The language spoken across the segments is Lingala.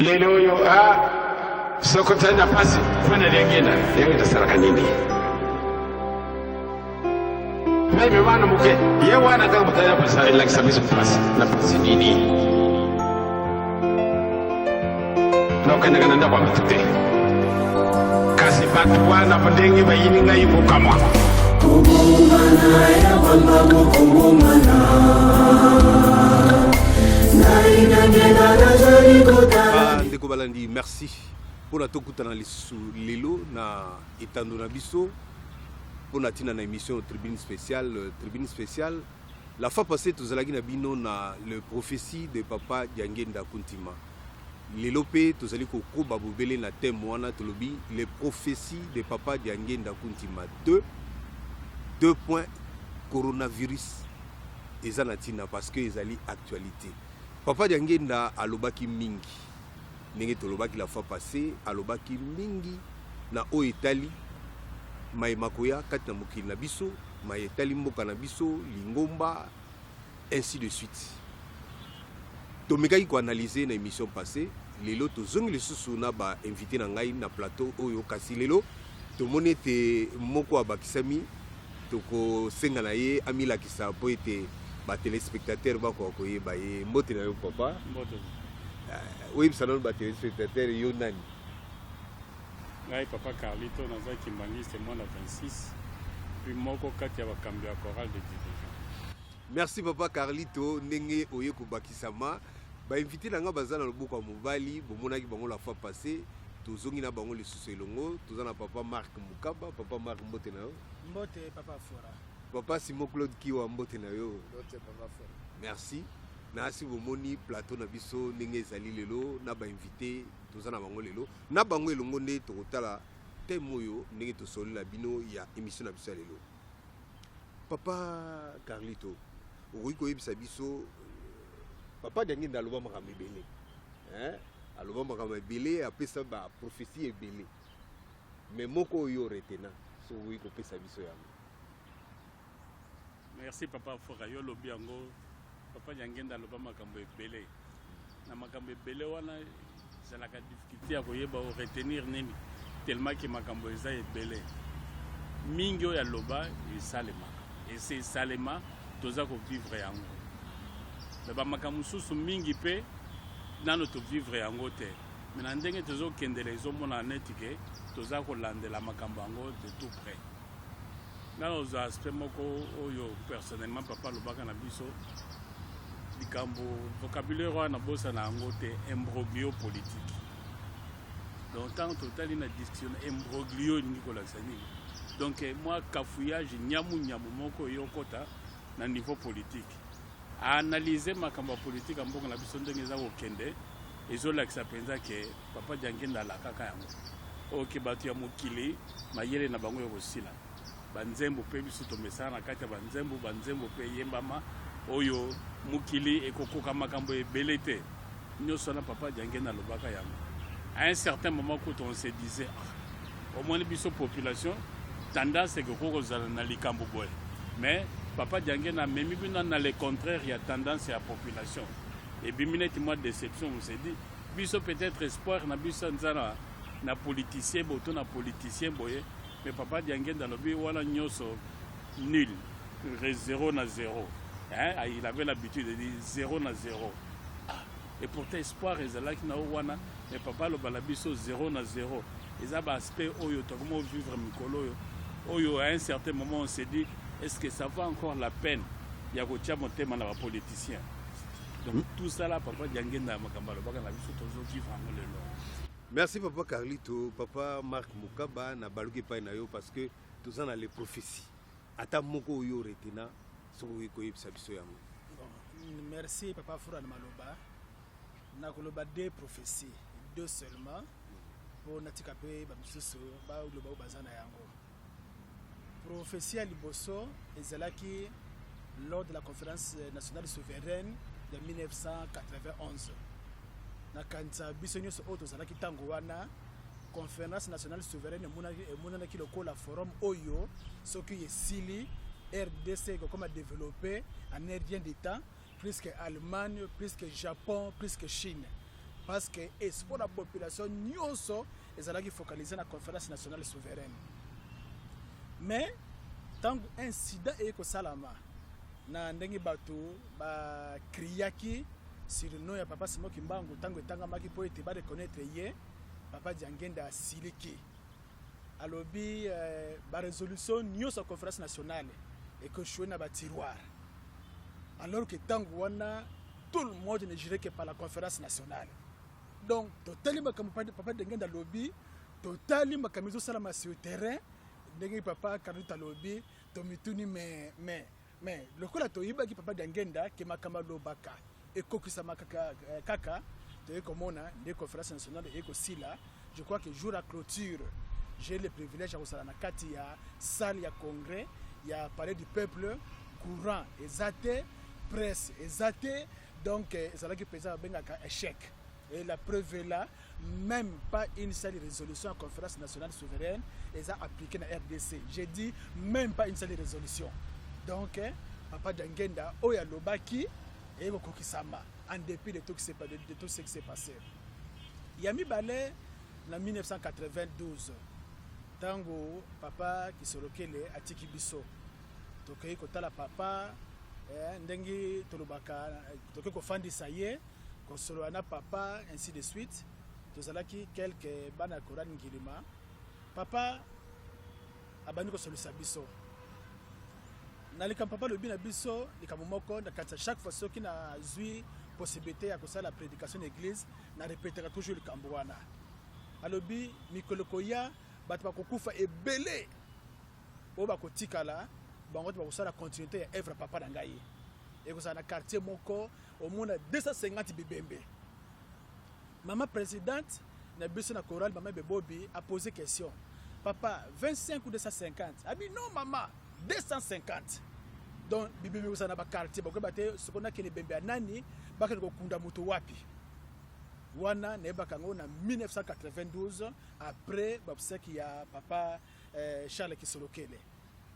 Lelo oyo a soko tozali na mpasi mpo na liangenda liangenda asalaka nini? Meme wana moke ye wana kaka moto aya elakisa biso mpasi na mpasi nini? Nakokendaka na ndako ya bato te, kasi bato wana ndenge bayini ngai kokamwa. Kobongwana ya bamba bokobongwana ngai nangenda nazali kotala. Ndeko balandi, merci mpona tokutana lisusu lelo na etando na biso mpona ntina na émission Tribune spéciale. Tribune spéciale, la fois passée tozalaki na bino na le prophétie de Papa Diangenda Kuntima. Lelo mpe tozali kokoba bobele na thème wana. Tolobi les prophéties de Papa Diangenda Kuntima 2 2 points coronavirus. Eza na ntina parce que ezali actualité. Papa Diangenda alobaki mingi, ndenge tolobaki la fois passée, alobaki mingi na oyo etali mayema koya kati na mokili na biso, maye etali mboka na biso, lingomba, ainsi de suite. Tomekaki koanalyse na émission passée. Lelo tozongi lisusu na bainvité na ngai na plateau oyo, kasi lelo tomoni ete moko abakisami. Tokosenga na ye amilakisa mpo ete batéléspectateur bakoka koyeba ye. Mbote na yo, papa. Mbote. Oyebisa nano batéléspectateur yo nani. Ngai Papa Carlito, naza kimbangiste mwana 26, puis moko kati ya bakambi ya chorale de dirigeant. Merci, Papa Carlito, ndenge oye kobakisama. Bainvité na nga baza na loboko ya mobali, bomonaki bango la fois passée, tozongi na bango lisusu elongo. Toza na Papa Mark Mukaba. Papa Mark, mbote na yo. Mbote, Papa Fora. Papa Simon Claude Kiwa, mbote na yo. Mbote, Papa Fora. Merci. Nasi bomoni plateau na biso ndenge ezali lelo na bainvité toza na bango lelo. Na bango elongo nde tokotala thème oyo ndenge tosolela bino ya émission na biso ya lelo. Papa Carlito, okoki koyebisa biso, Papa Diangenda aloba makambo ebele, hein? Aloba makambo ebele, apesa baprophétie ebele, mais moko oyo retenir, soki okoki kopesa biso yango. Merci, Papa Fora. Yo olobi yango, Papa Diangenda aloba makambo ebele. Na makambo ebele wana, ezalaka difficulté ya koyeba oretenir nini, tellement ke makambo eza ebele mingi. Oyo aloba esalemaka, ese esalema, toza kovivre yango. Me bamakambo mosusu mingi mpe nano tovivre yango te, me na ndenge tozokendela, ezomonana neti ke toza kolandela makambo yango de tout près. Nga ozwa aspect moko oyo personnellement papa alobaka na biso, likambo vocabulaire wana nabosana yango te, imbroglio politique. Donc ntango totali na discussion, imbroglio elingi kolakisa nini? Donc mwa cafouillage, nyamu-nyamu moko eyokota na niveau politique. Aanalyse makambo ya politique ya mboka na biso ndenge eza kokende, ezolakisa mpenza ke Papa Diangenda alakaka yango oyo ke bato ya mokili mayele na bango ekosila. Banzembo mpe biso tomesana na kati ya banzembo, banzembo mpe eyembama oyo mokili ekokoka makambo ebele te. Nyonso wana Papa Diangenda alobaka yango. À un certain moment kutu on se disait: ah, omoni biso population, tendance ekoki kozala na likambo boye, mais Papa Diangenda amemi bino na le contraire ya tendance ya population. Ebimi neti mwa déception. On se dit, biso peut-être espoir na biso eza na politicien boye to na politicien boye, mais Papa Diangenda alobi wana nyonso nul, zéro na zéro, hein? Il avait l'habitude de dire zéro na zéro. Ah, et pourtant espoir ezalaki na oyo wana, mais papa aloba na biso zéro na zéro. Eza baaspect oyo tokoma vivre mikolo oyo. Oyo à un certain moment on s'est dit: est-ce que ça vaut encore la peine ya kotia motema na bapoliticien? Donc tout ça là, Papa Diangenda, makambo alobaka na biso, tozovivre yango lelo. Merci, Papa Carlito. Papa Mark Mukaba, na baluki epai na yo parce que toza na les prophéties. Ata moko oyo retenir, soki okoki koyebisa biso yango. Bon, merci, Papa Fura. Na maloba nakoloba deux prophéties, deux seulement, mpo natika mpe bamisusu baloba oyo baza na yango. Prophétie ya liboso ezalaki lors de la Conférence nationale souveraine ya 1991. Nakanisa biso nyonso oyo tozalaki ntango wana, Conférence nationale souveraine emonanaki lokola forum oyo soki esili, RDC ekokoma développé en un rien de temps, plus que Allemagne, plus que Japon, plus que Chine. Parce que espoir na population nyonso ezalaki focalisé na Conférence nationale souveraine. Mais ntango incident eye kosalama na ndenge bato bacriaki sur nom ya papa Simon Kimbangu, ntango etangamaki mpo ete bareconnaître ye, papa Diangenda asiliki, alobi barésolution nyonso ya Conférence nationale ekoéchouer na batiroir, alors que ntango wana tout le monde ne jurait que par la Conférence nationale. Donc totali makambo papa Diangenda alobi, totali makambo ezosalama sur terrain, ndenge papa Carlito alobi, tomituni mais lokola toyebaki papa Diangenda ke makambo alobaka ekokisama kaka, kaka toyei komona nde Conférence nationale eye kosila. Je crois que jour ya clôture, j'ai le privilège ya kosala na kati ya salle ya congrès ya Palais du Peuple. Courant eza te, presse eza te, donc ezalaki mpenza babengaka échec. Et la preuve est là, même pas une seule résolution à Conférence nationale souveraine eza appliquée na RDC. J'ai dit même pas une seule résolution. Donc papa Diangenda oyo alobaki eye kokokisama en dépit de tout ce qui s'est passé. Ya mibale, na 1992, ntango papa Kisolokele atiki biso, tokei kotala papa, ndenge tolobaka, tokei kofandisa ye, kosolola na papa, ainsi de suite. Tozalaki quelque bana ya chorale Ngilima. Papa abandi kosolisa biso na likambo. Papa alobi na biso likambo moko na kati ya chaque fois soki nazwi possibilité ya kosala prédication na église, na répétaka toujours likambo wana. Alobi mikolo koya, bato bakokufa ebele, oyo bakotikala bango te bakosala continuité ya œuvre. Papa na ngai, ekozala na quartier moko omona 250 bibembe. Mama présidente na biso na chorale, mama Bebobi, a posé question: "Papa, 25 ou 250?" Abi: "Non mama, 250." Donc bibembe kozala na baquartier, bakoyeba te soki nakende ebembe ya nani, bakende kokunda moto wapi. Wana nayebaka yango na 1992, après baobsèques ya papa Charles Kisolokele.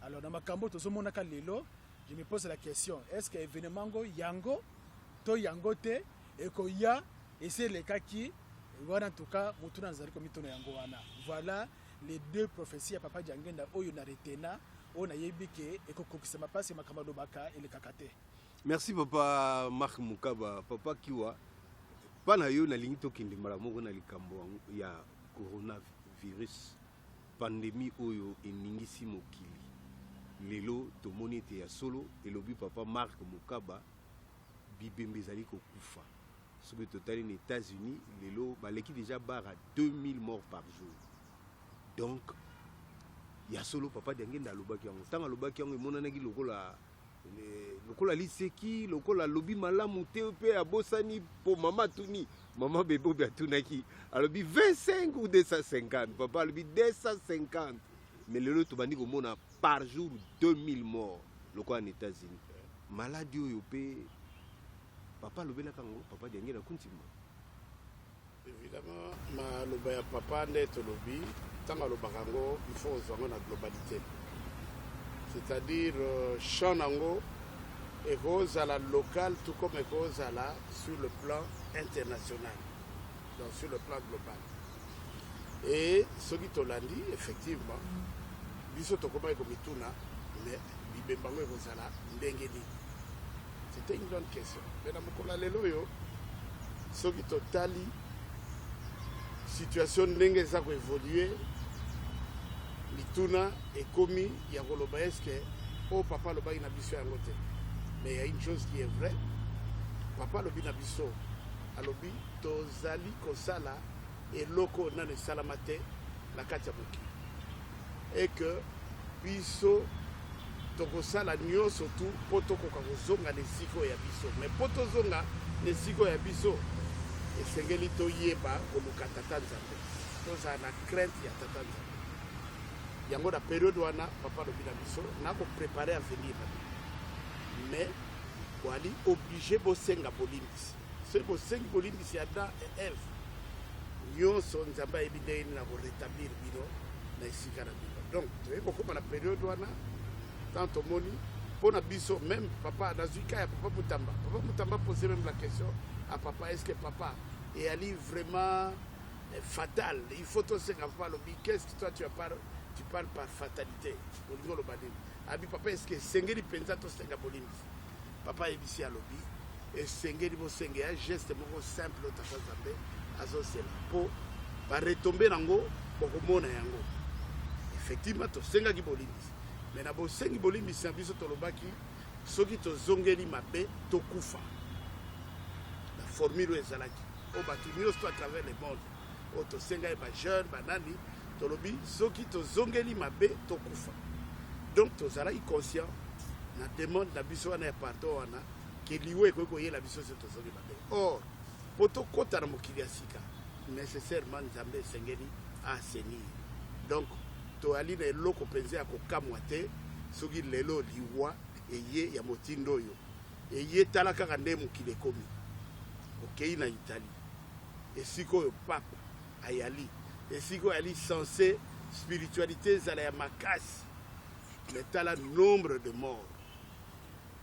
Alors na makambo tozomonaka lelo, je me pose la question: est ce que événement ngo yango to yango te ekoya esi elekaki wana? En tout cas, motu na nazali komituna yango wana. Voilà les deux prophéties ya papa Diangenda oyo na retenir, oyo nayebi ke ekokokisama, mpasi makambo alobaka elekaka te. Merci, papa Mark Mukaba. Papa Kiwa, mpa na yo, nalingi tokende mbala moko na likambo ya coronavirus, pandémie oyo eningisi mokili. Lelo tomoni ete ya solo elobi papa Mark Mukaba, bibembe ezali kokufa. Soki totali na États-Unis, lelo baleki déjà barre à 2000 morts par jour. Donc ya solo papa Diangenda alobaki yango. Ntango alobaki yango, emonanaki lokola liseki, lokola alobi malamu te mpe abosani, mpo mama atuni, mama Bebobi atunaki, alobi 25 ou 250? Papa alobi 250. Mais lelo tobandi komona par jour 2000 morts lokola na États-Unis. Maladi oyo mpe papa alobelaka yango, papa Diangenda Kuntima? Évidemment, maloba ya papa nde tolobi, ntango alobaka yango, il faut ozwa yango na globalité, c'est-à-dire champ nango ekozala local tout comme ekozala sur le plan international, donc sur le plan global. Et soki tolandi, effectivement, biso tokomaki komituna: mais bibemba yango ekozala ndenge nini? C'était une bonne question. Mais na mokolo ya lelo oyo, soki totali situation ndenge eza koévoluer, mituna ekomi ya koloba: eske oyo papa alobaki na biso yango te? Mais ya une chose qui est vraie, papa alobi na biso, alobi tozali kosala eloko nano esalama te na kati ya mokili et que biso tokosala nyonso tu mpo tokoka kozonga na esika oyo ya biso. Mais mpo tozonga na esika oyo ya biso, esengeli toyeba koluka tata Nzambe, tozala na crainte ya tata Nzambe. Yango na période wana papa alobi na biso: nakoprépare avenir na bino, mais boali obligé bosenga bolimbisi. Soki bosengi bolimbisi ya Adam et Eve nyonso, Nzambe ayebi ndenge nini na korétablir bino na esika na bino. Donc toyei kokóma na période wana, tant tomoni mpo na biso même papa, nazwi ka ya papa Mutamba. Papa Mutamba pose même la question à papa: est ce que papa Eyali vraiment fatal. Il faut tosenga. Papa alobi: "Qu'est-ce que toi tu parles, tu parles par fatalité? Olingi oloba nini?" Abi: "Papa, est-ce que esengeli mpenza tosenga bolimbisi?" Papa ayebisi, alobi: "Esengeli bosenga. Ya geste moko simple oyo Tata Nzambe azosela mpo baretombées nango bokomona yango." Effectivement, tosengaki bolimbisi, mais na bosengi bolimbisi na biso, tolobaki soki tozongeli mabe, tokufa. Na formule oyo ezalaki oyo bato nyonso to à travers le monde oyo tosengai, bajeune, banani, tolobi soki tozongeli mabe, tokufa. Donc tozalaki conscient na demande na biso wana ya pardon wana ke liwa ekoki koyela biso soki tozongi mabe. Or, mpo tokɔta na mokili ya sika, nécessairement Nzambe esengeli aassainir. Donc toyali na eloko mpenza ya kokamwa te soki lelo liwa eye ya motindo oyo eye. Tala kaka nde mokili ekomi. Okei na Italie, esika oyo pape ayali, esika oyo ayali censé spiritualité ezala ya makasi, mais tala nombre de morts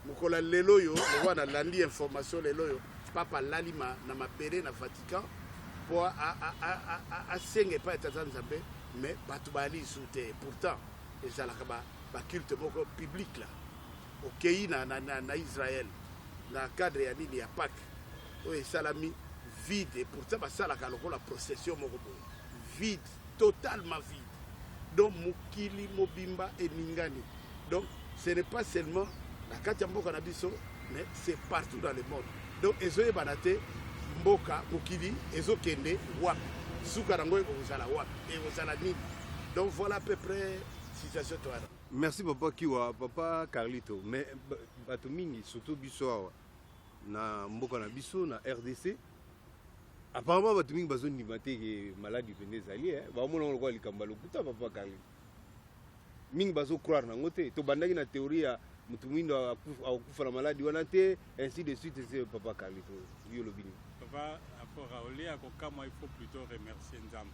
mokolo ya lelo oyo. Lokola nalandi information lelo oyo, pape alali na mabele na Vatican mpo asenga epai ya Tata Nzambe, mais bato bayali lisusu te. Pourtant ezalaka baculte moko public la. Okei na Israël, na cadre ya nini, ya Pâques oyo esalami, vide. Et pourtant basalaka lokola procession moko boye, vide, totalement vide. Donc mokili mobimba eningani. Donc ce n'est pas seulement na kati ya mboka na biso, mais c'est partout dans le monde. Donc ezoyebana te mboka, mokili ezokende wapi, suka nango ekozala wapi, ekozala nini. Donc voilà à peu près situation to wana. Merci, papa Kiwa. Papa Carlito, mais bato mingi, surtout biso awa na mboka na biso na RDC, apparemment bato mingi bazondima te ke maladi mpenza ezali. Baomona ngo lokola likambo ya lokuta. Papa Carlito, mingi bazocroire nango te. Tobandaki na théorie ya motu mwindo akokufa na maladi wana te, ainsi de suite. Ese papa Carlito, yo olobi nini? Papa Afora, au lieu ya kokamwa, il faut plutôt remercier Nzambe.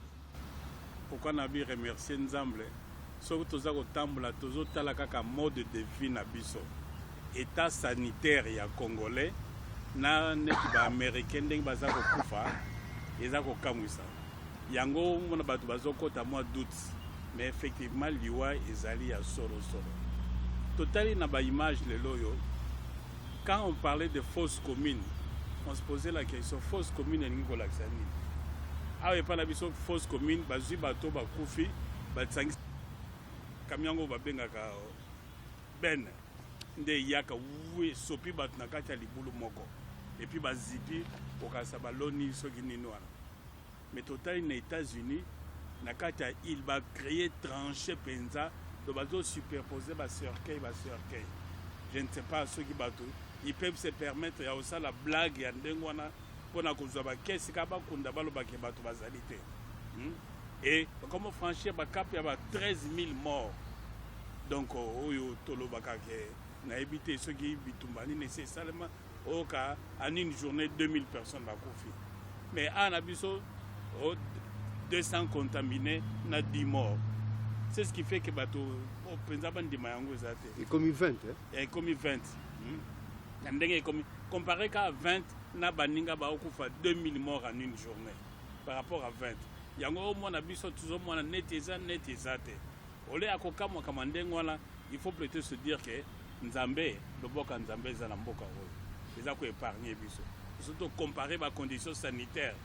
Pourquoi nabi remercier Nzambe? Soki toza kotambola, tozotala kaka mode de vie na biso, état sanitaire ya Congolais na neti baaméricain, ndenge baza kokufa, eza kokamwisa. Yango mona bato bazokɔta mwa doute, mais effectivement liwa ezali ya solosolo. Totali na baimage lelo oyo, quand on parlait de fosse commune, on se posait la question: fosse commune elingi kolakisa nini? Awa epai na biso, fosse commune, bazwi bato bakufi, basangisi camion yango babengaka benne, nde eyaka wu, esopi bato na kati ya libulu moko, et puis bazipi, kokasa baloni soki nini wana. Mais totali na États-Unis, na kati ya île, bacréer tranchée mpenza, donc bazosuperpose bacercueil, bacercueil. Je ne sais pas soki bato, ils peuvent se permettre ya kosala blague ya ndenge wana mpona kozwa bakesi kaka bakunda, balobaki bato bazali te, Et bakoma franchir bacap ya ba 13 000 morts. Donc oyo tolobaka ke nayebi te soki bitumba nini esi esalema, oyoka en une journée 2000 personnes bakufi. Mais awa na biso, 200 contaminés na 10 morts. C'est ce qui fait que bato mpenza bandima yango eza te. Ekomi 20, eh? Ekomi 20, Na ndenge ekomi, comparé ka 20 na baninga baokufa 2000 morts en une journée par rapport à 20, yango omona biso tozomona neti eza, neti eza te. Ole akokamwakama ndenge wana, il faut plutôt se dire que Nzambe, loboko ya Nzambe eza na mboka oyo, eza koépargne biso. Surtout compare bacondition sanitaire,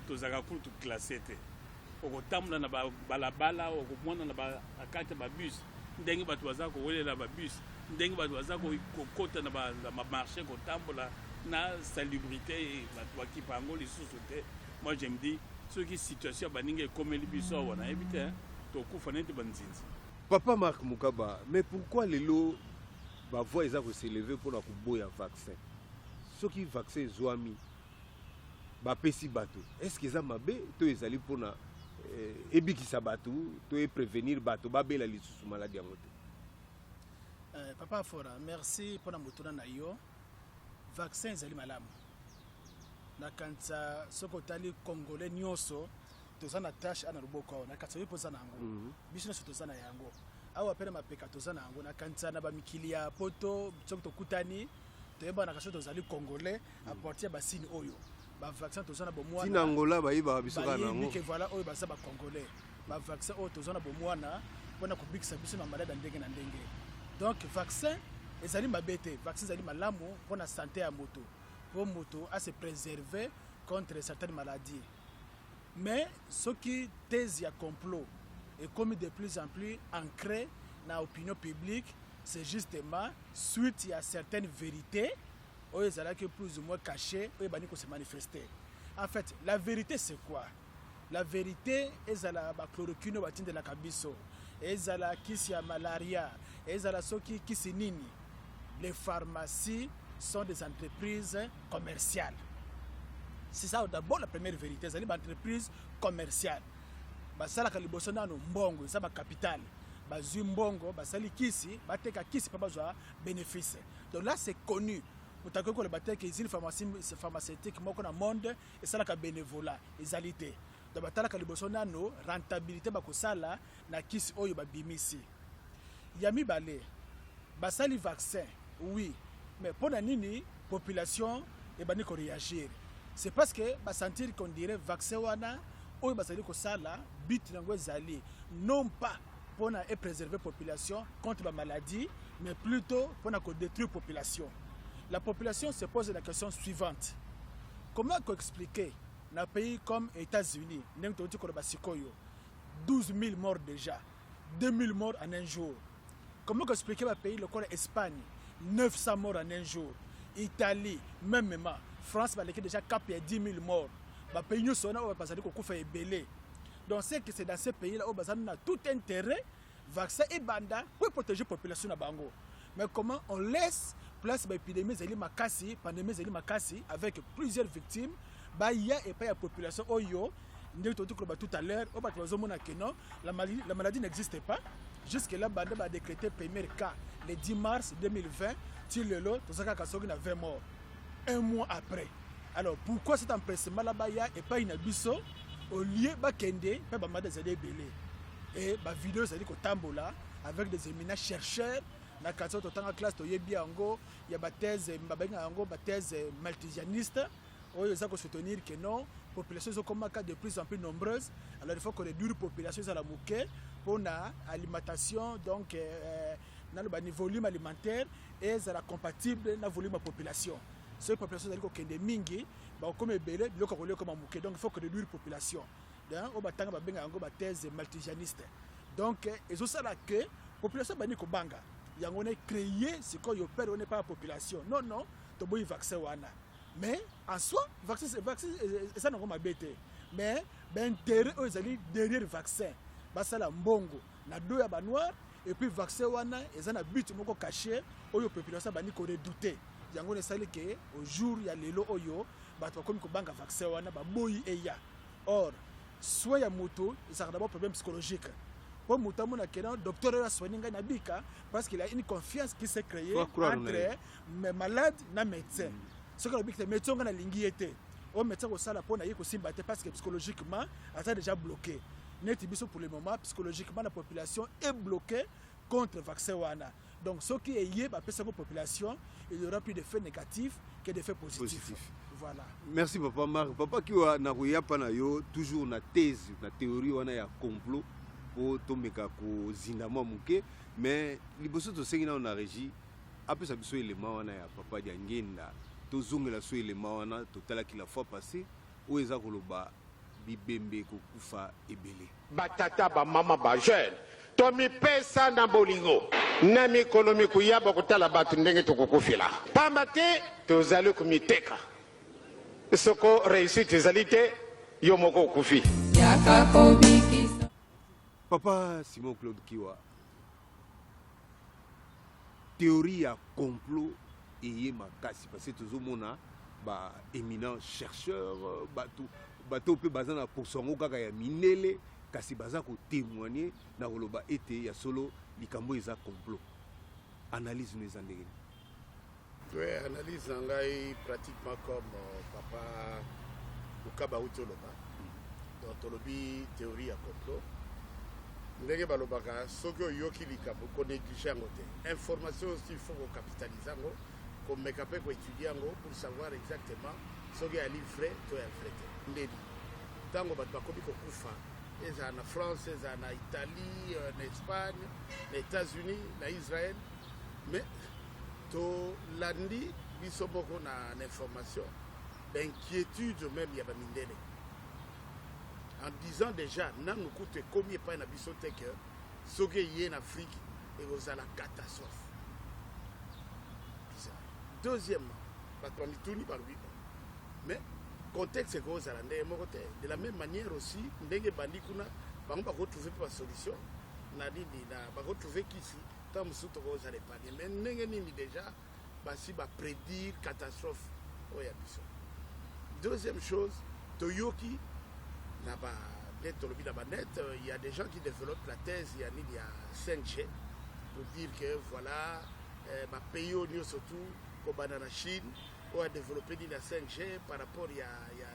tozalaka kutu classe te. Okotambola na balabala, okomona na kati ya babus ndenge bato baza kowelela babus, ndenge bato baza kokota na bamarché, kotambola na salubrité, bato bakipa yango lisusu te. Moi je me dis, soki situation ya baninga ekomeli biso awa, nayebi te, tokufa neti banzinzi. Papa Mark Mukaba, mais pourquoi lelo bavoix eza kos'élever mpona koboya vaccin? Soki vaccin ezwami, bapesi bato, est ce que eza mabe to ezali mpona ebikisa bato to eprévenir bato babela lisusu maladi yango te? Papa Fora, merci mpona motuna na yo. Vaccin ezali malamu. Nakanisa soki otali Congolais nyonso, toza na tache a na loboko awa. Nakanisa yo mpo oza na yango. Biso nyonso toza na yango awa mpe na mapeka toza na yango. Nakanisa na bamikili ya poto, soki tokutani, toyebanaka soki tozali Congolais à partir ya basigne oyo. Bavaccin toza na bomwana. Tina Angola bayebaka biso kaka na Bayebi yango. ke voilà oyo baza bacongolais. Bavaccin oyo toza na bomwana mpona kobikisa biso na maladi ya ndenge na ndenge. Donc vaccin ezali mabe te, vaccin ezali malamu mpona santé ya moto, mpo moto ase préserver contre certaines maladies. Mais soki thèse ya complot ekomi de plus en plus ancrée na opinion publique, c'est justement suite ya certaines vérités oyo ezalaki plus ou moins caché, oyo ebandi kose manifester. En fait, la vérité, c'est quoi? La vérité, ezala bachloroquine oyo batindelaka biso, ezala kisi ya malaria, ezala soki kisi nini, les pharmacies sont des entreprises commerciales. C'est ça d'abord la première vérité. Ezali baentreprise commerciale, basalaka liboso nano mbongo, eza bacapital. Bazwi mbongo, basali kisi, bateka kisi mpe bazwa bénéfice. Donc là, c'est connu. Moto akoki koloba te ke usine pharmaceutique moko na monde esalaka bénévolat, ezali te. Donc batalaka liboso nano rentabilité bakosala na kisi oyo babimisi. Ya mibale, basali vaccin, oui, mais mpo na nini population ebandi koréagir? C'est parce que basentir qu'on dirait vaccin wana oyo bazali kosala, but nango ezali non pas mpona epréserver population contre bamaladie, mais plutôt mpona kodétruire population. La population se pose la question suivante: comment koexpliquer na pays comme États-Unis, ndenge touti koloba sikoyo, 12 000 morts déjà, 2 000 morts en un jour? Comment expliquer bapays lokola Espagne, 900 morts en un jour, Italie mêmement, France baleki déjà cap ya 10 000 morts? Bapays nyonso wana oyo bazali kokufa ebele. Donc c'est que c'est dans ces pays là oyo bazali na tout intérêt vaccin ebanda pour protéger population na bango. Mais comment on laisse place baépidémie ezali makasi, pandémie ezali makasi avec plusieurs victimes, baya epai ya population oyo, ndenge toti koloba tout à l'heure, oyo bato bazomona ke non, la maladie n'existe pas jusque là? Banda badécrété premier cas le 10 mars 2020 ti lelo, toza kaka soki na 20 morts un mois après. Alors pourquoi cet empressement là baya epai na biso au lieu bakende mpe bamaladi ezali ebele? E bavideo ezali kotambola avec des éminents chercheurs na kati oyo totanga classe, toyebi yango ya bathèse, babengaka yango bathèse malthusianiste, oyo eza kosoutenir que non, population ezokomaka de plus en plus nombreuse, alors il faut koréduire population ezala moke mpona alimentation. Donc naloba ni volume alimentaire ezala compatible na volume ya population. Soki population ezali kokende mingi, bakokoma ebele, biloko ya kolia ekoma moke. Donc il faut koréduire population. Donc oyo batanga babengaka yango bathèse malthusianiste. Donc ezosala ke population bandi kobanga yango wana, créer sikoyo peur wana epai ya population. Non, non, toboyi vaccin wana. Mais en soi, vaccin eza nango mabe te, mais baintérêt oyo ezali derrière vaccin, basala mbongo na dos ya banoir. Et puis vaccin wana eza na but moko caché oyo population bandi koredouter. Yango wana esali ke au jour ya lelo oyo bato bakomi kobanga vaccin wana, baboyi eya. Or soin ya moto ezalaka d'abord problème psychologique, mpo moto amona ke non, docteur oyo asoigne ngai nabika, parce qu'il a une confiance qui s'est créée Faut croire na ye. entre me malade na médecin. Soki alobi te médecin ngai nalingi ye te, oyo médecin kosala mpo na ye kosimba te, parce que psychologiquement aza déjà bloqué. Neti biso, pour le moment, psychologiquement la population est bloquée contre vaccin wana. Donc soki eye bapesa yango population, il y aura plus d'effets négatifs que d'effets positifs. Positif. Voilà. Merci, papa Marc. Papa Kiwa, na koyapa na yo toujours na thèse, na théorie wana ya complot, mpo tomeka kozinda mwa moke. Mais liboso, tosengi nano na régie apesa biso elema wana ya papa Diangenda. Tozongela so elema wana totalaki la fois passée, oyo eza koloba bibembe ekokufa ebele. Batata, bamama, bajeune, tomipesa na bolingo. Na mikolo mikoya, bakotala bato ndenge tokokufela, pamba te tozali komiteka. Soko réussite ezali te, yo moko okufi. Yaka kobikisa. Papa Simon Claude Kiwa, théorie ya complot eye makasi parce que tozomona baéminent chercheur, bato mpe baza na poso yango kaka ya mindele, kasi baza kotémoigne na koloba ete ya solo likambo eza complot. Analyse no eza ndenge nini? Oui, analyse na ngai, pratiquement comme papa Okaba auti oloba. Donc tolobi théorie ya complot, ndenge balobaka, soki oyoki likambo, konéglige yango te. Information aussi, il faut kocapitalize yango, komeka mpe koétudie yango pour savoir exactement. Soki eyali vrai to ya vrai te. Ndeni ntango bato bakomi kokufa, ezala na France, ezala na Italie, na Espagne, na États-Unis, na Israël, mais tolandi biso moko na information, bainquiétude même ya bamindele, en disant déjà nanu kutu ekomi epai na biso te ke soki eye na Afrique ekozala catastrophe. Bizarre. Deuxièmement, bato bamituni, balobi: bon, mais contexte ekozala ndenge moko te. De la même manière aussi, ndenge ebandi kuna, bango bakotrouve mpe basolution na nini, na bakotrouve kisi, ntango mosusu tokozala épargne. Mais ndenge nini déjà basi baprédire catastrophe oyo ya biso? Deuxième chose, toyoki na ba net, tolobi na banet, il y a des gens qui développent la thèse ya nini, ya 5G, pour dire que voilà, bapays oyo nyonso tu, kobanda na Chine oyo adéveloppe nini ya 5G par rapport ya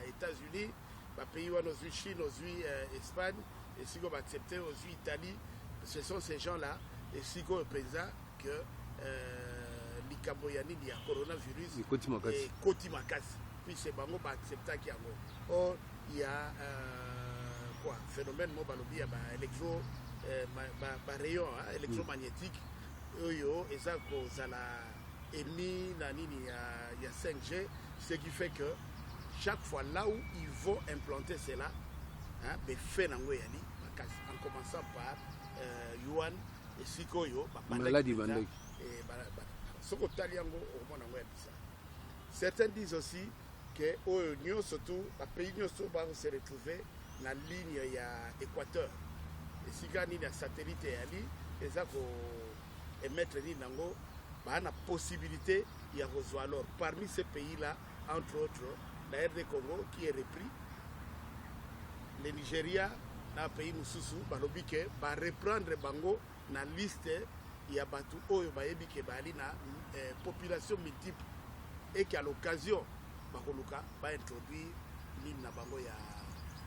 États-Unis, bapays wana, ozwi Chine, ozwi Espagne, esika oyo baaccepte, ozwi Italie, ce sont ces gens là esika oyo mpenza que likambo ya nini, ya coronavirus ekoti makasi. Ekoti makasi puisque bango baacceptaki yango. Or il y a quoi, phénomène mo balobi ya baélectro barayon ba électromagnétique oyo eza kozala émis na nini ya 5G, ce qui fait que chaque fois là où ils vont implanter cela, hein, befe nango eyali makasi, en commençant par Wuhan, esika oyo maladi bandaki. Soki otali yango, okomona yango ya bizarre. Certains disent aussi que oyo nyonso tu, bapays nyonso bakose retrouver na ligne ya équateur, esika nini ya satellite eyali, eza ko émettre nini nango, baa na possibilité ya kozwa. Alors parmi ces pays là, entre autres la RD Congo qui est repris, le Nigeria na pays mosusu, balobi ke bareprendre bango na liste ya bato oyo bayebi ke bayali na population multiple et qu'à l'occasion bakoluka baintroduire nini na bango ya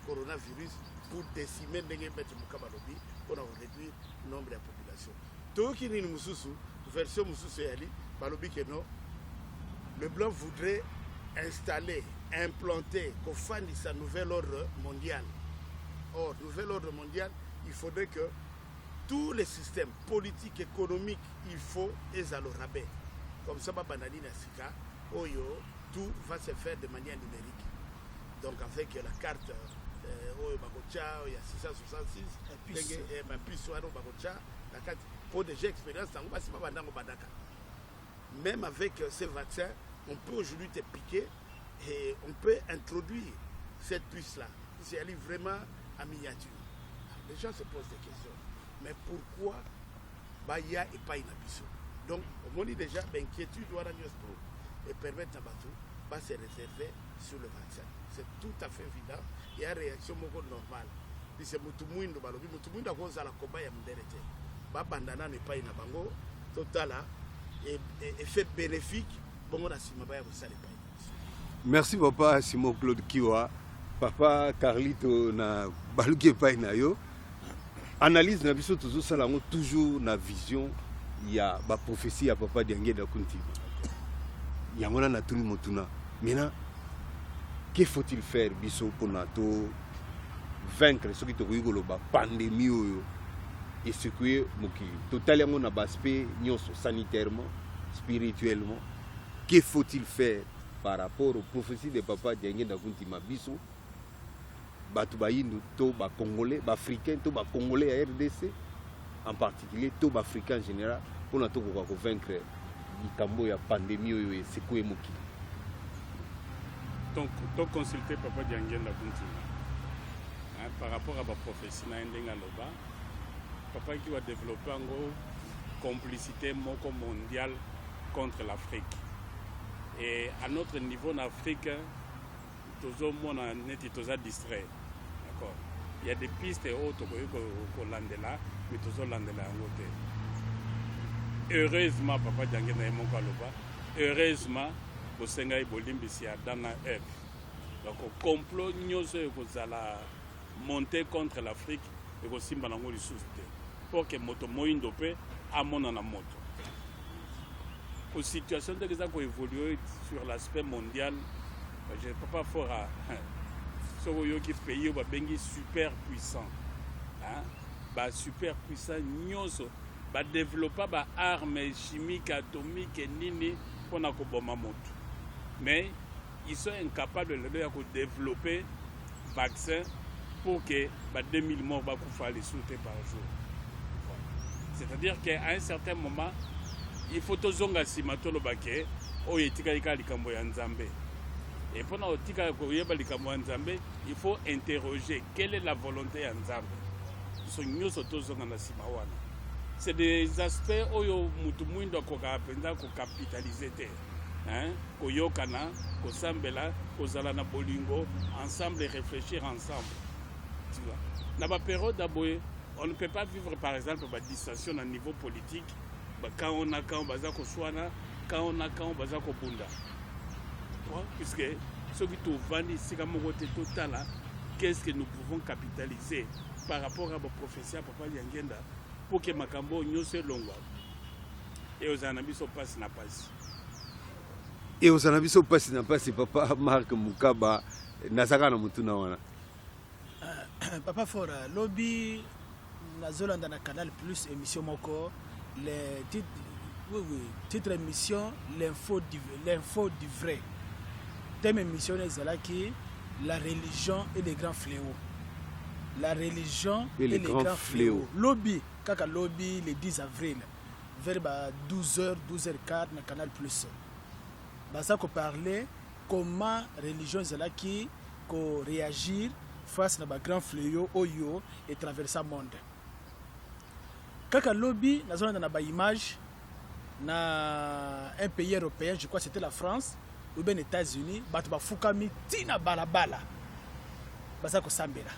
coronavirus pour décimer, ndenge maître Moka balobi, mpona koréduire nombre ya population. Toyoki nini mosusu, version mosusu eyali, balobi ke non, le blanc voudrait installer, implanter, kofandisa nouvel ordre mondial. Or nouvel ordre mondial, il faudrait que tous les systèmes politiques, économiques, il faut ezala au rabais, comme ça babanda nini ya sika oyo, tout va se faire de manière numérique, donc avec la carte oyo bakotia oyo ya 666, ndenge bapuce wana oyo bakotia na kati, po déjà expérience yango basi babandango bandaka. Même avec ces vaccins, on peut aujourd'hui te piquer et on peut introduire cette puce là. C'est aller vraiment en miniature. Les gens se posent des questions, mais pourquoi baya epai na biso? Donc omoni déjà bainquiétude wana nyonso to et permettre na bato base réserver sur le vaccin. C'est tout à fait évident, ya réaction moko normale, puisque mutu mwindo, balobi mutu mwindo akozala koba ya mondele te. Babanda nano epai na bango, totala effet bénéfique, bongo na nsima baya kosala epai na biso. Merci papa Simon Claude Kiwa. Papa Carlito, na baluki epai na yo. Analyse na biso, tozosala yango toujours na vision ya baprophétie ya papa Diangenda Kuntima. Yango wana natuni motuna: maintenant, que faut-il faire biso mpona to vaincre, soki tokoki koloba, pandémie oyo esecoué mokili? Totali yango na baaspect nyonso, sanitairement, spirituellement. Que faut-il faire par rapport aux prophéties de papa Diangenda Kuntima, biso bato bayindu to bacongolais, baafricain to bacongolais ya RDC en particulier to baafricain en général, mpona tokoka kovaincre likambo ya pandémie oyo esecoué mokili? Donc toconsulte papa Diangenda Kuntima, hein, par rapport à baprophétie na ye, ndenge aloba papa ki badéveloppe yango, complicité moko mondiale contre l'Afrique. Et à notre niveau na Afrique, tozomona neti toza distrait. D'accord, il y a des pistes oyo tokoki kolandela, mais tozolandela yango te. Heureusement papa Diangenda ye moko aloba, heureusement bosengai bolimbisi ya Adam na Eve. Donc complot nyonso oyo ekozala monté contre l'Afrique ekosimba nango lisusu te, mpo ke moto moyindo mpe amonana moto. Ko situation ndenge eza koévolue sur l'aspect mondial, Papa Fora, soki oyoki pays oyo babengi super puissant, hein? Ba super puissant nyonso ba developpa ba armes chimiques, atomiques, nini mpona koboma moto, mais ils sont incapables lelo ya kodevelopper vaccin pour que ba 2000 morts bakufa lisusu te par jour. Voilà. C'est-à-dire qu'à un certain moment, il faut tozonga nsima, toloba ke oyo etikali kaka likambo ya Nzambe. Et mpona kotika koyeba likambo ya Nzambe, il faut interroger quelle est la volonté ya Nzambe. Biso nyonso tozonga na nsima wana. C'est des aspects oyo mutu mwindo akokaka mpenza kocapitaliser te, hein? Koyokana, kosambela, kozala na bolingo ensemble et réfléchir ensemble, tu vois. Na bapériode ya boye, on ne peut pas vivre par exemple badissension na niveau politique, quand on a quand baza koswana, quand on a quand baza kobunda, puisque soki tovandi esika moko te, totala qu'est-ce que nous pouvons capitaliser par rapport à baprophétie ya Papa Diangenda pour ke makambo oyo nyonso elongwa, e ozala na biso mpasi na mpasi. E ozala na biso mpasi na mpasi. Papa Mark Mukaba, nazaka na motuna wana. Papa Fora, lobi nazolanda na Canal Plus émission moko, le titre, oui, titre émission L'info du vrai. Thème émission ezalaki la religion et les grands fléaux, la religion et les grands fléaux. Lobi kaka, lobi le 10 avril, vers ba 12h, 12h15, na Canal Plus, baza koparler comment religion ezalaki koréagir face na bagrand fléau oyo etraversa monde. Kaka lobi nazolanda na baimage na un pays européen, je crois c'était la France ou bien États-Unis, bato bafukami ntina balabala, baza kosambela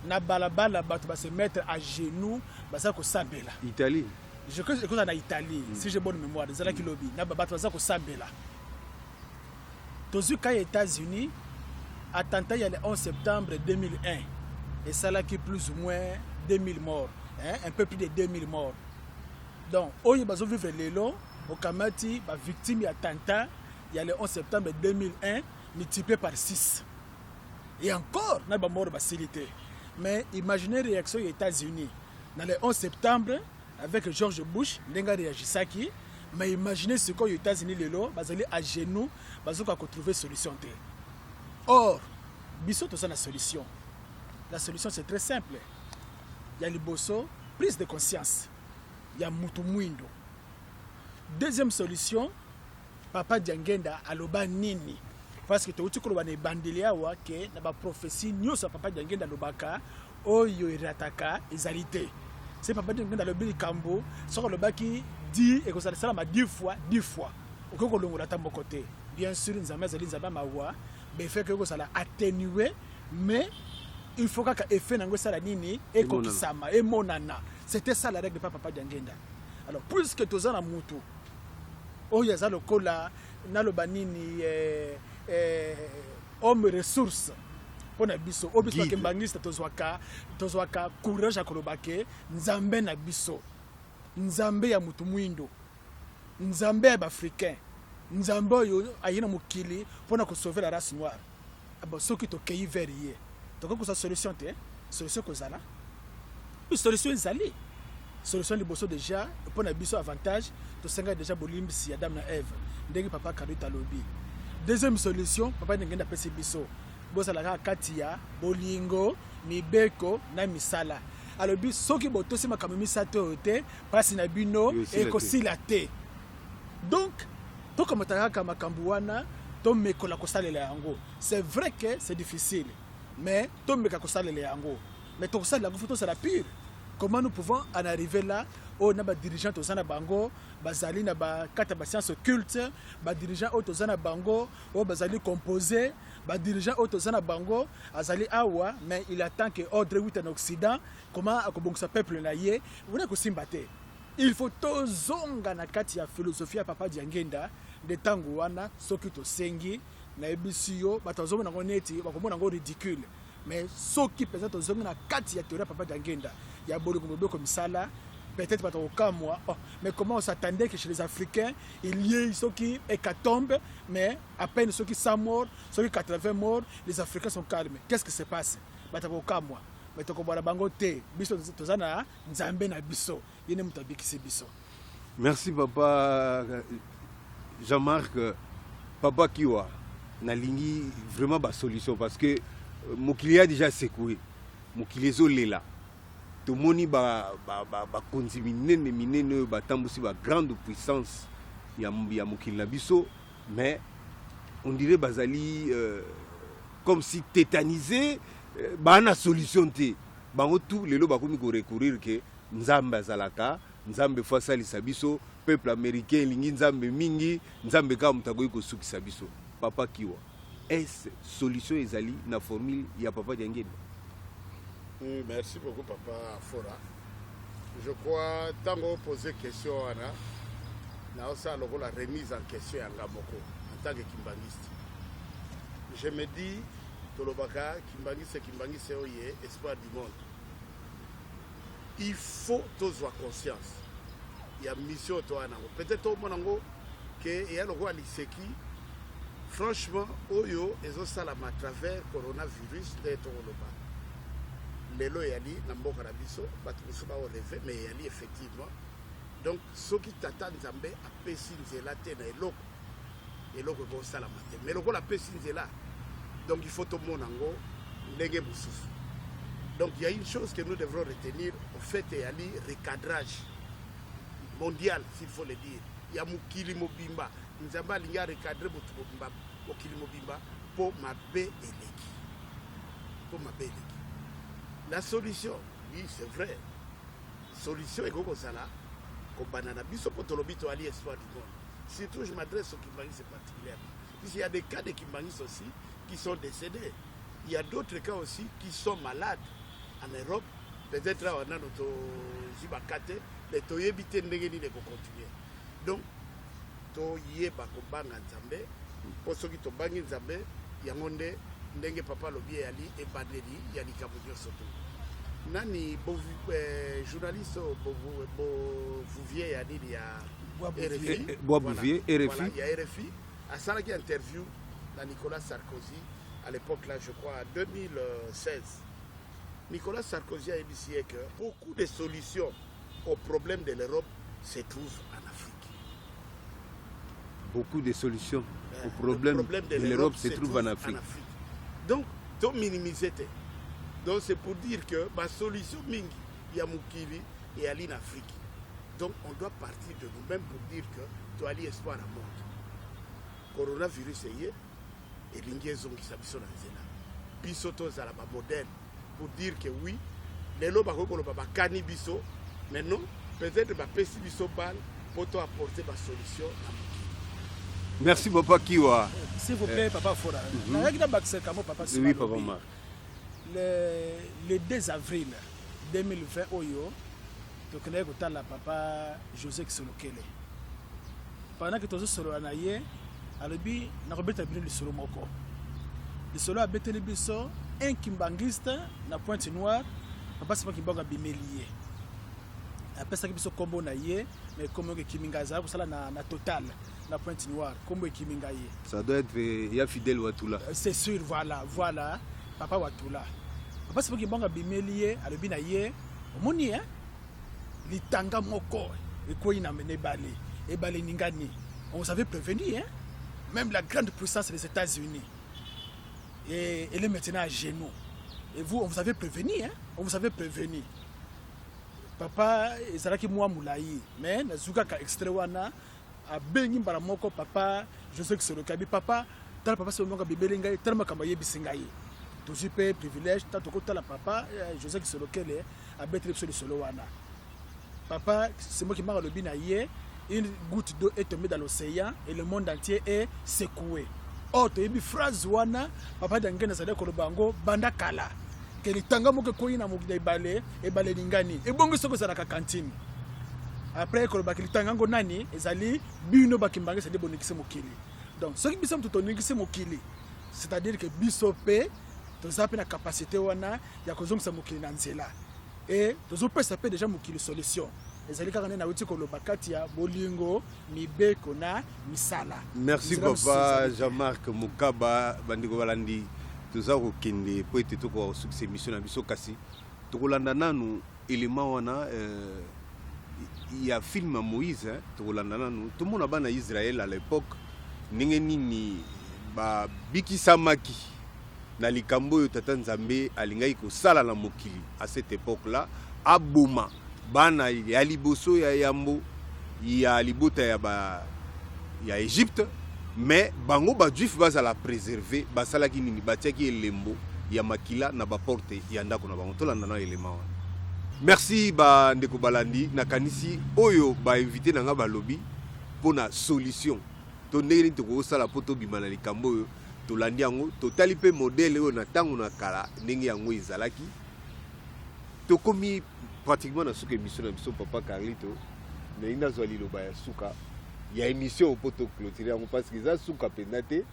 na balabala, bato base mettre à genoux, baza kosambela. Italie. Je crois ekozala na Italie, si j'ai bonne mémoire. Ezalaki lobi na bato baza kosambela. Tozwi ka États-Unis, attentat ya le 11 septembre 2001 esalaki plus ou moins 2000 morts, hein, un peu plus de 2000 morts. Donc oyo bazovivre lelo, okamati bavictime ya attentat ya le 11 septembre 2001 multiplié par 6 et encore na bamort basili te. Mais imaginez réaction ya États-Unis na le 11 septembre avec George Bush, ndenge aréagisaki. Mais imaginez sikoyo États-Unis lelo bazali à genoux, bazoka kotrouver solution te. Or biso toza na solution. La solution, c'est très simple. Ya liboso, prise de conscience ya mutu mwindo. Deuxième solution, Papa Diangenda aloba nini? Parce que touti koloba na ebandeli awa ke na baprophétie nyonso ya Papa Diangenda alobaka, oyo erataka ezali te. Se Papa Diangenda alobi likambo, soki alobaki di ekozala esalama 10 fois 10 fois, okoki kolongola ata moko te. Bien sûr, Nzambe azali Nzambe ya mawa, baeffet ekoki kozala atténué, mais il faut kaka effet nango esala nini? Ekokisama, emonana. C'était ça la règle pa Papa Diangenda. Alors puisque toza na mutu oyo aza lokola, naloba nini, homme ressource mpo na biso, oyo biso Guide. Bakimbanguiste tozwaka courage ya koloba ke Nzambe na biso, Nzambe ya mutu mwindo, Nzambe ya baafricain, Nzambe oyo aye na mokili mpona kosauver la race noire. Ah bon, soki tokei vers ye, tokoki kozwa solution te? Solution kozala, solution ezali. Solution liboso déjà mpo na biso avantage, tosengaki déjà bolimbisi ya Adam na Eve, ndenge Papa Kaluta alobi. Deuxième solution, Papa ndenge apesi biso, bozala kaka kati ya bolingo, mibeko na misala. Alobi soki botosi makambo misato oyo te, mpasi na bino Ekosila te. Ekosila te. Donc tokamata kaka makambo wana, tomekola kosalela yango. C'est vrai que c'est difficile, mais tomeka kosalela yango. Mais tokosalela yango, faut tozala pure. Comment nous pouvons en arriver là? Oyo na badirigeant toza na bango bazali na bakati ya bascience occulte, badirigeant oyo toza na bango oyo bazali composé, badirigeant oyo toza na bango azali awa, mais il attend que ordre euta na Occident, comment akobongisa peuple na ye. Wana kosimba te. Il faut tozonga na kati ya philosophie ya Papa Diangenda. Nde ntango wana, soki tosengi, nayebisi yo, bato bazomona yango neti bakomona yango ridicule, mais soki mpenza tozongi na kati ya théorie ya Papa Diangenda ya bolingo, mobeko, misala, Peut-être bato kokamwa, oh, mais comment on s'attendait que chez les Africains il y ait soki hécatombe, mais à peine soki 100 morts, soki 80 morts, les Africains sont calmes. Qu'est-ce qui se passe? Bato kokamwa, mais tokobwala bango te. Biso toza na Nzambe na biso, ye nde moto abikisi biso. Merci papa Jean-Marc. Papa Kiwa, nalingi vraiment ba solution parce que mokili ya déjà secoué, mokili ezolela. Tomoni bakonzi minene minene oyo batambusi ba grande puissance ya mokili na biso, mais on dirait bazali comme si tétanisé, baa na solution te. Bango tout lelo bakomi korecourir ke Nzambe azalaka, Nzambe fo asalisa biso. Peuple américain elingi Nzambe mingi, Nzambe kaka moto akoki kosukisa biso. Papa Kiwa, est solution ezali na formule ya papa Diangenda? Merci beaucoup, papa Fora. Je crois ntango opose question wana, naosala lokola remise en question ya nga moko en tant que kimbangiste. Je me dis, tolobaka kimbangiste, kimbangiste oyo ye espoir du monde. Il faut tozwa conscience ya mission toya nango. Peut-être tomona yango ke eya lokola liseki. Franchement, oyo ezosalama à travers coronavirus nde tokoloba lelo eyali na mboka na biso, bato mosusu baorêver, mais eyali effectivement. Donc soki tata Nzambe apesi nzela te na eloko, eloko ekosalama te. Mais lokola apesi nzela, donc il faut tomona yango ndenge mosusu. Donc il y a une chose que nous devrons retenir au fait, eyali recadrage mondial, s'il faut le dire, ya mokili mobimba. Nzambe alingi arecadre motu mobimba, mokili mobimba, mpo mabe eleki, mpo mabe eleki. La solution, oui, c'est vrai, solution ekoki kozala kobanda na biso, mpo tolobi toali espoir du monde. Surtout je m'adresse aux kimbanguistes particulièrement, puisqu'il y a des cas de kimbanguistes aussi qui sont décédés, il y a d'autres cas aussi qui sont malades en Europe. Peut-être awa nano tozwi baka te, mais toyebi te ndenge nini ekocontinue. Donc toyeba kobanga Nzambe, mpo soki tobangi Nzambe, yango nde ndenge papa alobi, eyali ebandeli ya likambo nyonso. To nani journaliste Bouvier ya nini ya RFI. Bois Bouvier, RFI. Voilà, ya RFI, asalaki interview na Nicolas Sarkozy à l'époque là, je crois en 2016. Nicolas Sarkozy a ayebisi ye que beaucoup de solutions au problème de l'Europe se trouvent en Afrique. Beaucoup de solutions au problème, problème de l'Europe se trouvent en Afrique. En Afrique. Donc, to minimiser te. Donc c'est pour dire que ba solution mingi ya mokili eyali na Afrique. Donc on doit partir de nous-mêmes pour dire que toali espoir ya monde. Coronavirus eye, elingi ezongisa biso na nzela. Biso tozala bamodèle pour dire que oui, lelo bakoki koloba bakani biso, mais non, peut-être bapesi biso balle mpo to apporter basolution na mokili. Merci papa Kiwa. S'il vous plaît, papa Fora. Nayaki na bakisa kamo papa. Oui, papa Marc. Le 2 avril 2020 oyo, tokendaki kotala papa José Kisolokele. Pendant que tozosolola na ye, alobi nakobeta bino lisolo moko. Lisolo abeteli biso, un kimbangiste na Pointe Noire, papa Simon Kimbangu abimeli ye, apesaki biso nkombo na ye, mais nkombo yango ekimi ngai. Azala kosala na Total na Pointe Noire, nkombo ekimi ngai ye. Ça doit être ya Fidèle Watula. C'est sûr, voilà, papa Watula. Papa Simon Kimbangu abimeli ye, alobi na ye: omoni hein, litanga moko ekwei na ebale, ebale eningani. On vous avait prévenu hein, même la grande puissance des États-Unis et elle est maintenant à genoux. Et vous, on vous avait prévenu hein, on vous avait prévenu. Papa, ezalaki mwa molai, mais nazwi kaka extrait wana. Abengi mbala moko papa José Kisoloki, abi: papa, tala, papa Simon abimeli ngai, tala makambo ayebisi ngai. Tozwi mpe privilège ta tokotala papa José Kisolokele, abeteli biso lisolo wana. Papa Simon Kimbangu alobi na ye: une goutte d'eau est tombée dans l'océan et le monde entier est secoué. Or toyebi phrase wana, papa Diangienda azali koloba yango banda kala, ke litanga moko ekwei na ebale, ebale elingani. Ebongi soki ezalaka cantine après kolobaki litanga yango nani ezali bino bakimbangi, ezali boningisi mokili. Donc soki biso moto toningisi mokili, c'est-à-dire que biso mpe toza mpe na capacité wana ya kozongisa mokili na nzela e tozopesa mpe déjà mokili solution. Ezali kaka nde nauti koloba kati ya bolingo, mibeko na misala. Merci Nzela mosusu papa ezali te. Jean-Marc Mukaba. Bandeko balandi, toza kokende mpo ete tokoka kosukisa émission na biso, kasi tokolanda nanu élément wana ya film ya Moïse, hein. Tokolanda nanu tomona bana Israël à l'époque ndenge nini babikisamaki na likambo oyo tata Nzambe alingaki kosala na mokili à cette époque là, aboma bana ya liboso ya yambo ya libota ya ba ya Égypte, mais bango bajuif bazala préservé. Basalaki nini? Batiaki elembo ya makila na baporte ya ndako na bango. Tolanda na élément wana. Merci bandeko balandi. Nakanisi oyo bainvité na nga balobi mpona solution to ndenge nini tokosala mpo tobima na likambo oyo. Tolandi yango, totali mpe modèle oyo na ntango na kala ndenge yango ezalaki. Tokomi pratiquement na suka émission na biso. Papa Carlito, nalingi nazwa liloba ya suka ya émission mpo toclôturer yango, parce que eza suka mpenza te,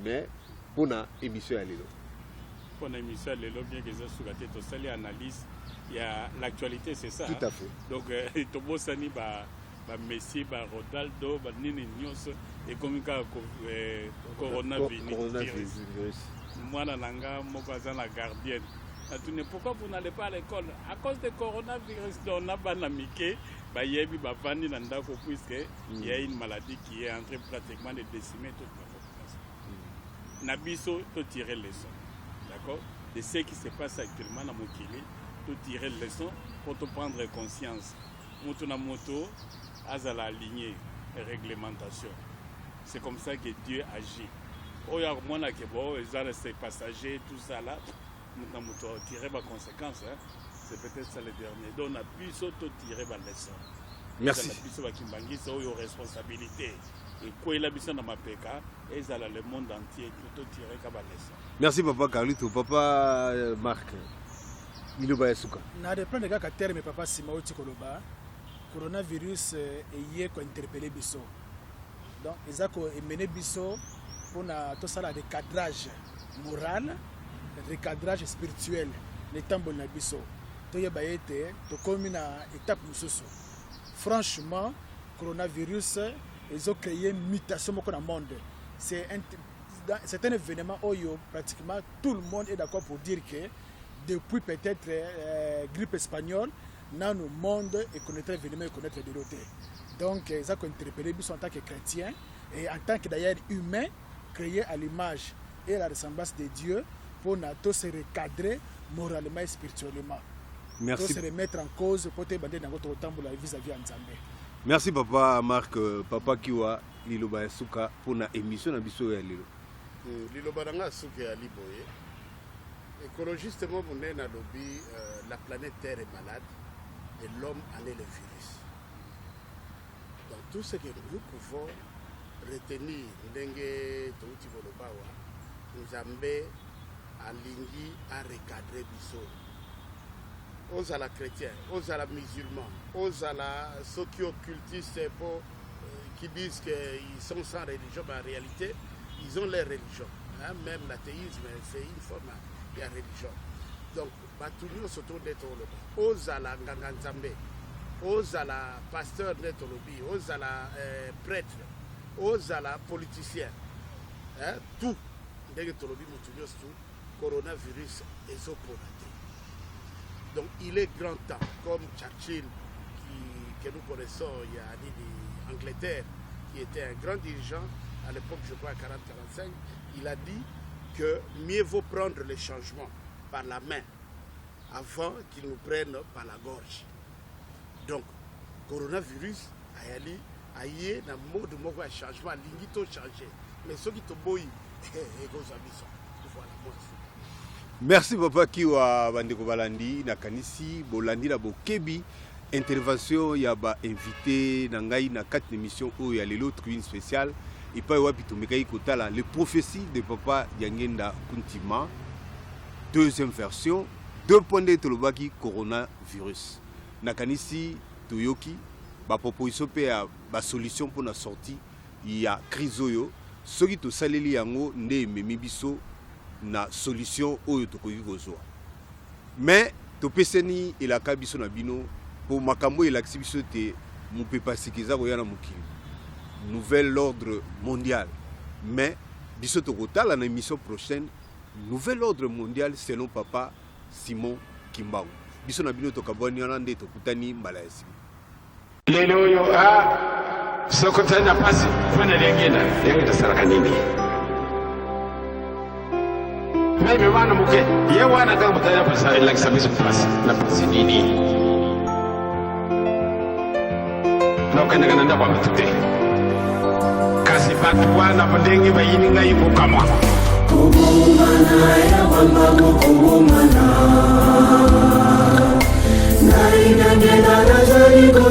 mais mpona émission ya lelo. Mpona émission ya lelo, bien que eza suka te, tosali analyse ya l'actualité, c'est ça? Tout à fait. Donc tobosani ba bamessi, baRonaldo, banini nyonso, ekomi kaka coronavirus. Coronavirus. Mwana na nga moko aza na gardienne, atuni: "Pourquoi vous n'allez pas à l'école?" "À cause de coronavirus." Donc na bana mike bayebi, bavandi na ndako puisque il y a une maladie qui est en train pratiquement de décimer toute la population na biso. Totirer leçon, d'accord, de ce qui se passe actuellement na mokili. Totirer leçon pour to prendre conscience, moto na moto azala aligné réglementation. C'est comme ça que Dieu agit. Oyo akomonake bo eza c'est passager, tout ça là, moto na moto atire baconséquence, hein. C'est peut-être ça le dernier. Donc na biso totire baleçon. Merci. Ezala biso bakimbangisa oyo responsabilité ekweyela biso na mapeka, ezala le monde entier, totire ka baleçon. Merci papa Carlito. Papa Marc, liloba ya suka. Na reprendre kaka terme papa nsima outi koloba. Coronavirus eye kointerpeller biso, donc eza koemene biso mpona tosala recadrage moral, recadrage spirituel na etamboli na biso. Toyeba ete tokomi na étape mosusu. Franchement, coronavirus ezocréer mutation moko na monde. C'est un événement oyo pratiquement tout le monde est d'accord pour dire que depuis peut-être grippe espagnole, nano monde econnaître événement econnaître lelo te. Donc eza kointerpeller biso en tant que chrétien et en tant que d'ailleurs humain créé à l'image et à la ressemblance de Dieu, mpona to se recadrer moralement et spirituellement, to Merci. se remettre en cause po toyeba nde yango tokotambola vis-à-vis ya Nzambe. Merci papa Marc. Papa Kiwa, liloba ya suka mpona émission na biso oyo ya lelo. Liloba na nga suka ya liboye, écologiste mo monene alobi la planète Terre est malade et l'homme en est le virus. Donc tout ce que nous pouvons retenir, ndenge touti koloba awa, Nzambe alingi arecadre biso. Ozala chrétien, ozala musulman, ozala soki occultiste, po qui disent qu'ils sont sans religion, mais en réalité ils ont leur religion, hein. Même l'athéisme, c'est une forme ya religion. Donc bato nyonso to nde toloba, ozala nganga Nzambe, ozala pasteur nde tolobi, ozala prêtre, ozala politicien, hein, tout ndenge tolobi, motu nyonso tu, coronavirus ezopona te. Donc il est grand temps, comme Churchill que nous connaissons, il y a nini, Angleterre, qui était un grand dirigeant à l'époque, je crois 40-45, il a dit que mieux vaut prendre les changements par la main avant qu'ils nous prennent par la gorge. Donc coronavirus ayali aye na mode moko ya changement, alingi to changer, mais soki toboyi, ekozwa biso. Voilà, moi. Merci papa Kiwa. Bandeko balandi, nakanisi bolandi na bokebi intervention ya bainvité na ngai na kati na émission oyo ya lelo, tribune spéciale, epai wapi tomekaki kotala le prophétie de papa Diangenda Kuntima, deuxième version, deux points nde tolobaki coronavirus. Nakanisi toyoki baproposition mpe ya basolution mpona sortie ya crise oyo. Soki tosaleli yango nde ememi biso na solution oyo tokoki kozwa. Mais topesani elaka biso na bino. Mpo makambo oyo elakisi biso ete mopepe ya sika eza koya na mokili, nouvel ordre mondial. Mais biso tokotala na emission prochaine nouvel ordre mondial selon papa Simon Kimbangu. Biso na bino tokabwani wana nde tokutani mbala ya sima. Lelo oyo a soko ozali na pasi mpo na liangenda, liangenda asalaka nini? Meme wana moke ye wana kaka moto aya pasi elakisa biso pasi na pasi nini? Nakokendaka na ndako ya bato te, kasi bato wana ndenge bayini ngai kokamwa. Kobomana ya bambango kobomana ngai nangenda nazali ko.